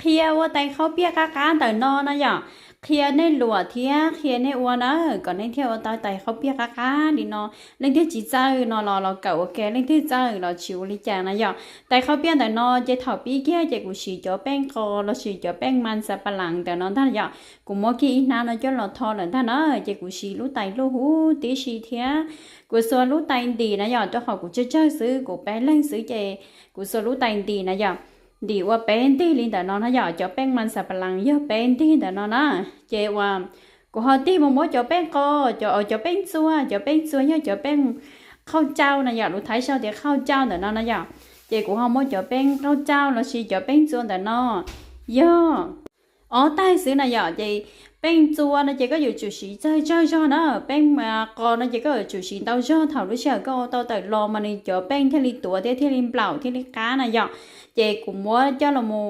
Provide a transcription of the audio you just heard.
qhia ua tais khaub piag qab qab ntawm no na yom. Qhia nej luam thiab qhia nej ua na, kom nej thiaj ua tau tais khaub piag qab qab li no. Leej twg tsis txawj no los los kawm ua ke, leej twg txawj los tsis ua li cas na yom. Tais khaub piag ntawm no ces thaum pib kiag ces kuv siv cov peej qos los sis cov peej mas xas pas las ntawm no ntag yom. Kuv muab kiag ib hnab no coj los tho lawm ntag na, ces kuv siv lub tais luj huv tib si thiab kuv xuas lub tais ntim na yom, rau qhov kuv tsawg tsawg xwb, kuv peb leeg xwb ces kuv xuas lub tais ntim na yom. Ntim ua peb ntig li ntawm no na yom, cov peej mas xas pas las yog peb ntig ntawm no na. Ces uas kuv ho tig mus muab cov peej qos, cov, cov peej txua, cov peej txua yog cov peej qhauj cau na yom, lus Thaib sau tias qhauj cau ntawm no na yom. Ces kuv ho muab cov peej qhauj cau los sis cov peej txua ntawm no yog ob taig xwb na yom. Ces peej txua no ces koj yuav tsum siv tsawg tsawg zog na, peej qos no ces koj yuav tsum siv ntau zog, thaum lub sij hawm koj ua tau tawm los mas nws cov peej thiaj li tuav thiab thiaj li nplaum thiaj li qab na yom. Ces kuv muab coj los mus